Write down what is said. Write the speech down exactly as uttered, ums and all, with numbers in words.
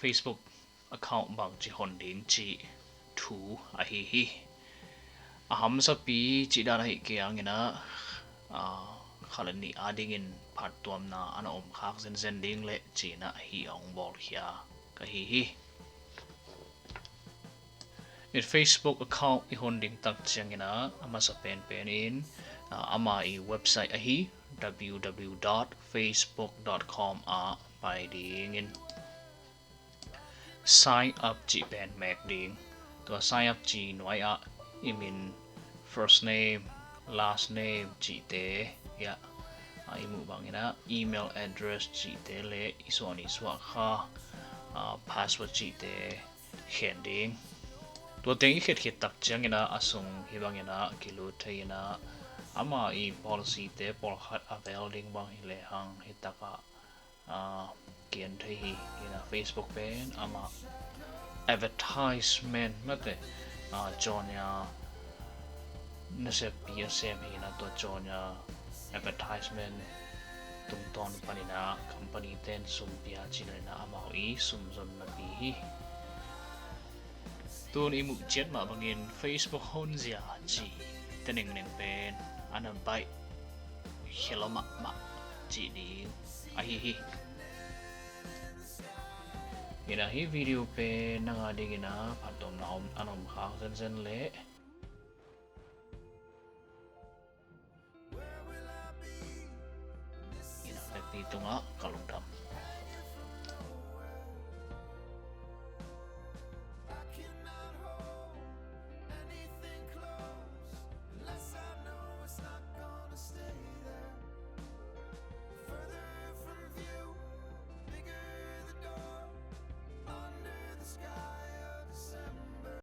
Facebook account bangci hon ding cih thu ahi hi. A hamsapi cih dan ahih kei hangin ah, ah, kha le nih adingin phattuamna a na om khak zenzen ding leh ci-in ah hih hong bawlkhia ka hi hi. I Facebook account i hon ding tak ciangin ah, a masa penpen in, ah, ama i website ahi w w w dot facebook dot com ah pai dingin sign up cih pen mek ding. Tua sign up cih nuai ah i min, first name, last name cihte, ya, ah, i muh bangin ah email address cihte leh i suah ni suah kha, ah, password cihte khen ding. Tua teng i khet khit tak ciangin ah a sung hih bangin ah kilut thei in ah, ama i policy-te pawlkhat a vel ding bang hi lehang hih takah, ah, kigen thei hi. In ah Facebook pen ama advertisement mate, ah, cawnya naseppi a sem hi in ah, tua cawnya advertisement tungtawn panin ah company-ten sum pia cih dan in ah amau i sum zon napi hi. Tun i muh ciat mah bangin Facebook honzia cih tenengneng pen a na baih khia lua mahmah cih ding ahi hi. In ah hih video pen nang adingin ah phattuamna om, a na om khak zenzen leh in ah vekpi tungah ka lungdam.